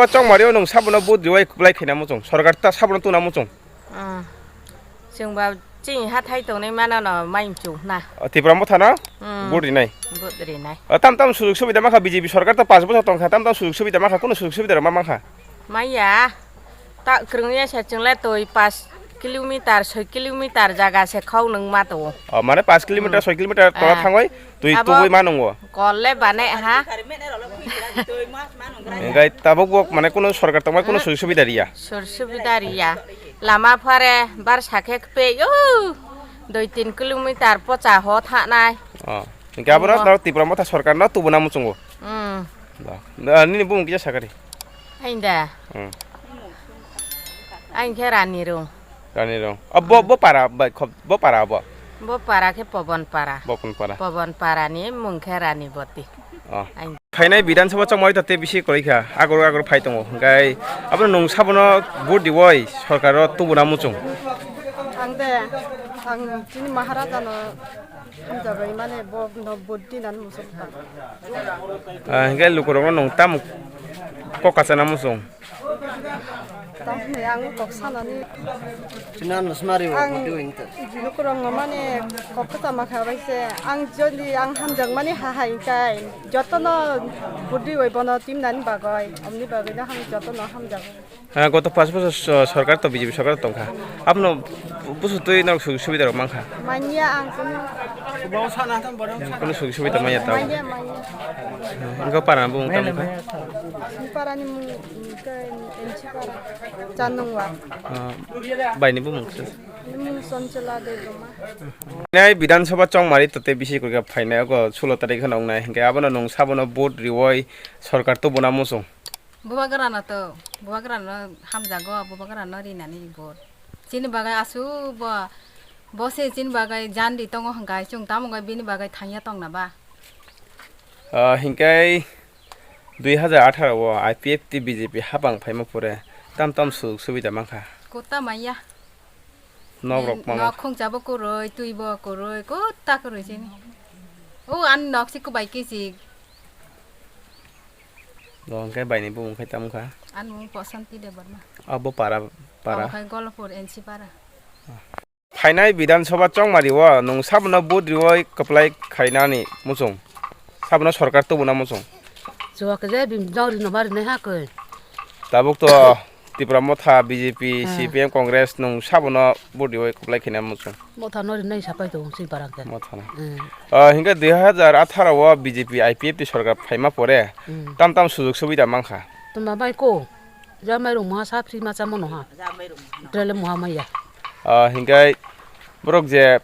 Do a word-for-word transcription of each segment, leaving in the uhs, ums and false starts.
Chongmari o nwng sabono vote riwi kwplai khaina muchung. Sorkar ta sabono tuna muchung. Ah. Chwng ba chini hathai tongnai mano no mai mchung na. O, Tipra Motha no Hmm. Vote rinai. Vote rinai. O, tam tam sujug subida mankha B J P sorkar ta panch bochor tongkha, tam tam sujug subida mankha, kuno sujug subida rok ma mankha. Maya. Ta kwrwngya sa chwng le twi panch kilometer, soi kilometer jaga se khau nwng ma tongo. O, mane panch kilometer, Hmm. soi kilometer tola Ah. thangwi twi Abo tubui ma nungo. Kol le bane ha. Engkai tabuk bo mane kuno sorkar tongmai kuno Ah. sujug subida riya. Sur subida riya. Lama phare bar sakhe kpe yo. Doi tin kilometer pocha ho thanai. O. Engkai abono Oh. taro Tipra Motha sorkar no tubuna muchungo. Hmm. Da. Da, nini bumung kisa sakari. Ainda. Hmm. Aing khe Rani Rung. Rani Rung. O, bo, bo para, bai, khop, bo para bo. Bo para khe Pobon para. Pobon para. Pobon para ni mung khe Rani Boti. O. Aing. Phainai Bidhan Sabha chongmari ta tei bisi kwrwi kha. Agor agor phai tongo. Hwnkhe abono nwng sabono vote riwi sorkar o tubuna muchung. Ang de, ang chini Maharaja no hamjagwi mane bo no vote dinani muchung kha. Ah, hwnkhe lukurokno nwng tamo kok kachana muchung? Tamni ang kok sanani. Chini ano smari o Ang budi wing ta. Lukurokno mane kok kachama kha bai se. Ang jodi ang hamjakmani ha hai kai. Jotono budi wai bono timnani bagwi. Omni bagwi no ham jotono hamjak. Ah, goto panch bochor so-, sorkar to B J P sorkar tongkha. Apno busu twi norok sujug subida rok mankha. Manya ang kunu. Kuno sujug subida manya tao. Manya, manya. Wngkha para bumung tamo kha. Parani mung, mm, ke, mm, M C para. Chanungwa. Ah, baini bumung khe. Mung Sonchola Debbarma. Nai Bidhan Sabha chongmari tote bisi kwrwikha phainai ogo sulo tarik hwnwi wngnai. Hinkhe abono nwng sabono vote riwi sorkar tubuna muchung. Bubagrano to, bubagrano hamjago, bubagrano rinani vote. Chini bagwi aswk bo, bo se chini bagwi jandi tongo hwnkha, chwng tamo wngkha bini bagwi thangya tongna ba? Ah, hinkhe dui hazar atharo o I P F T B J P hapang phaima pore tam tam sujug subida mankha. Kota maya. Nok rok Nok mama. Khungsa bo kwrwi, twi bo kwrwi, kota kwrwi chini. O ani nok si kwbai kisi. Bo hwnkhe baini bumung khai tamo kha? Ani mung Posanti Debbarma. Abo para, para. Omo khai Golopur N C para. Phainai Bidhan Sabha chongmari o nwng sabono vote riwi kwplai khainani muchung. Sabono sorkar tubuna muchung. Chuwa khe je bini jang rino ma rinai ha khe. Tabuk to Tipra Motha, B J P, Hmm. C P M, Congress nwng sabono vote riwi kwplai khaina muchung. Motha no rinai sapai to si barang khe. Motha no. Hmm. Ah, hinkhe dui hazar atharo o B J P I P F T sorkar phaima pore Hmm. tam tam sujug subida mankha. Tuma bai ko. Ja mai rung ma sa free ma cha mono ha. Trele moha maya. Ah, hinkhe borok je,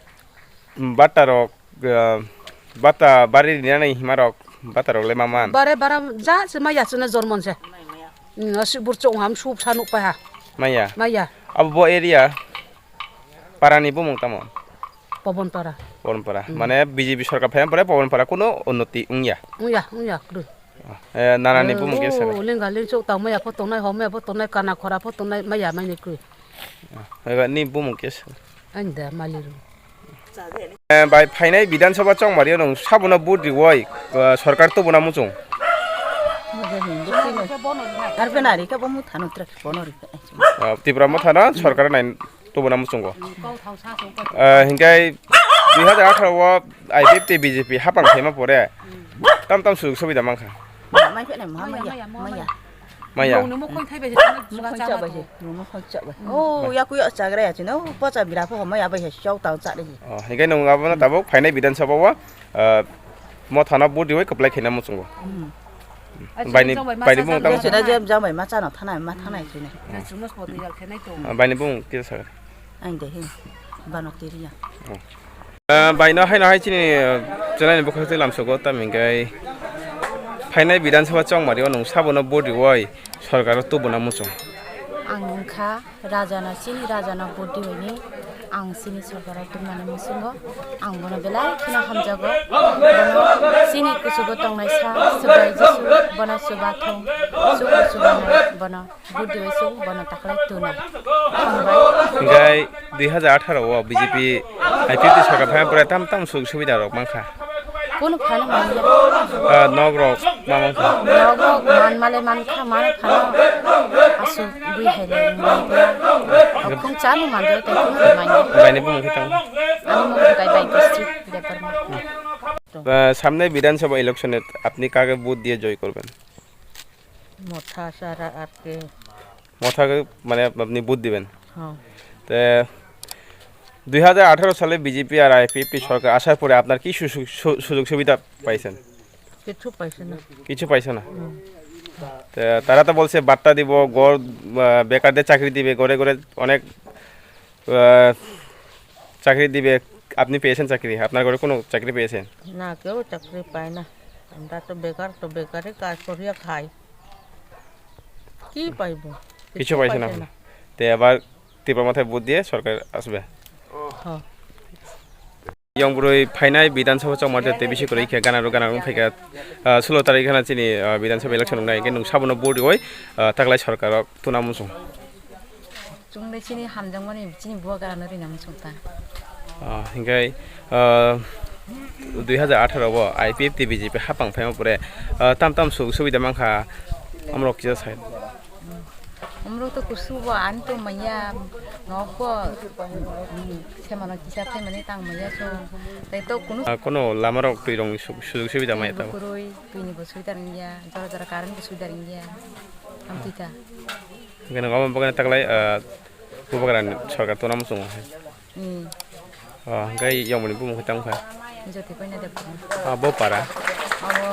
mm, bata rok, ah, bata bari rinani hima rok, bata rok le maman. Bare bara ja se maya chuna jormon se. Mm, asi burchong ham sup sa nuk pa ha. Maya. Maya. Abo bo area parani bumung tamo? Pobon para. Pobon para. Hmm. Mane B J P sorkar phaima pore Pobon para kuno unnoti wngya? Wngya, wngya, kwrwi. Eh, nanani bumung kisa. Oh, lenga lengchuk tang maya pho tongnai, hom maya pho tongnai, kana khora pho tongnai, maya maini kwrwi. Eba ni bumung kisa. Ani da maliru. Eh, bai phainai Bidhan Sabha chongmari o nwng sabono vote riwi, eh, sorkar tubuna muchung. Arbe nari ka bomu thanu trak bono ri. Ah, Tipra Motha no sorkar nai tubuna muchungo. Ah, hinkhe dui hazar atharo o I P F T B J P hapang phaima pore tam tam sujug subida mankha. Mai phene ma maya, maya. Maya. Nungni mukhung thai bai se, nungni mukhung chaba se, nungni mukhung chaba. Oh, ya kuya chagra ya chino, pacha bira pho maya bai se, chau tau cha de. Oh, hinkhe nwng abono tabuk phainai Bidhan Sabha o, ah, Motha no vote riwi kwplai khaina muchungo. Hmm. Baini, baini bumung tamo? Chwla jeb jang bai ma chano thanai, ma thanai chini. Chwngno sabo twi yal khenai to. Ah, baini bumung kisa sakha. Ang de hin, bano tiriya. Oh. Ah, baino haino hai chini, ah, chwlaini bwkhak twi lamsogo, tamhinkhai phainai Bidhan Sabha chongmari o nwng sabono vote riwi sorkar o tubuna muchung. Ang wngkha Rajano, chini Rajano vote riwi ni ang chini sorkar o tubunani muchungo ang bono belai kheno hamjago. Bono chini kuchugo tongnai sa Subrai Jisu bono chubathung, chubathung bono. Budi bai chwng bono takhwlai tuna. Hambai. Hinkhe dui hazar atharo o B J P I P F T sorkar phaina pore tam tam sujug subida rok mankha. Kunu phano manya. Ah, nok rok. Mama kha. Nogo man male man kha, man kha. Asuk bui hai le, man kha. Okhum cha no man jai, tai khum man. Bai ni bumung khe tang. Ani mung kai bai kasti, Debbarma. আহ, সামনে বিধানসভা ইলেকশনে আপনি কাকে ভোট দিয়ে জয় করবেন? মথা সারা আর কে। মথা কে মানে আপনি ভোট দিবেন? হ্যাঁ। তে দুই হাজার আঠারো সালে বিজেপি আর আইপিএফটি সরকার আসার পরে আপনার কি সুযোগ সু-, সুযোগ সুবিধা পাইছেন? কিছু পাইছে না। কিছু পাইছে না? হুম। তে তারা তো বলছে বার্তা দিব, ঘর, আহ, বেকারদের চাকরি দিবে, ঘরে ঘরে অনেক, আহ, চাকরি দিবে। আপনি পেয়েছেন চাকরি? আপনার ঘরে কোনো চাকরি পেয়েছেন? না, কেউ চাকরি পায় না। আমরা তো বেকার, তো বেকারই কাজ করিয়া খাই। কি পাইবো? কিছু পাইছে না। তে আবার ত্রিপুরা মাথায় ভোট দিয়ে সরকার আসবে। হ্যাঁ। Yong bwrwi phainai Bidhan Sabha chongmar jate bisi kwrwi khe ganaro ganaro wng phaikha, ah, sulo tarik hwnwi chini, ah, Bidhan Sabha election wngnai, hwnkhe nwng sabono vote rwui, ah, taklai sorkaro tuna muchung. Chwngno chini hamjakmani chini bubagrano rina muchung ta. Ah, hwnkhe, ah, dui hajar atharo o I P F T B J P hapang phaima pore, ah, tam tam suk subida mankha, amrok kisa sai. Amrok to kusu bo ani to maya, nok bo, mm, semano kisa phaimani tang maya so. Tai to kunu Ah, kono lamarok twi rong su-, sujug subida maya tabo. Kwrwi, twini bo subida ringya, jora jora current bo subida ringya. Amtwi ta. Hwnkhe nwng omo bagwi taklai, ah, bubagrani sorkar tuna muchungo hai. Hmm. Ah, hwnkhe yongmani bumung khe tamo kha? Jyoti Koina Debbarma. Ah, bo para? Abo,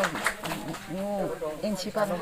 mm, mm, N C para.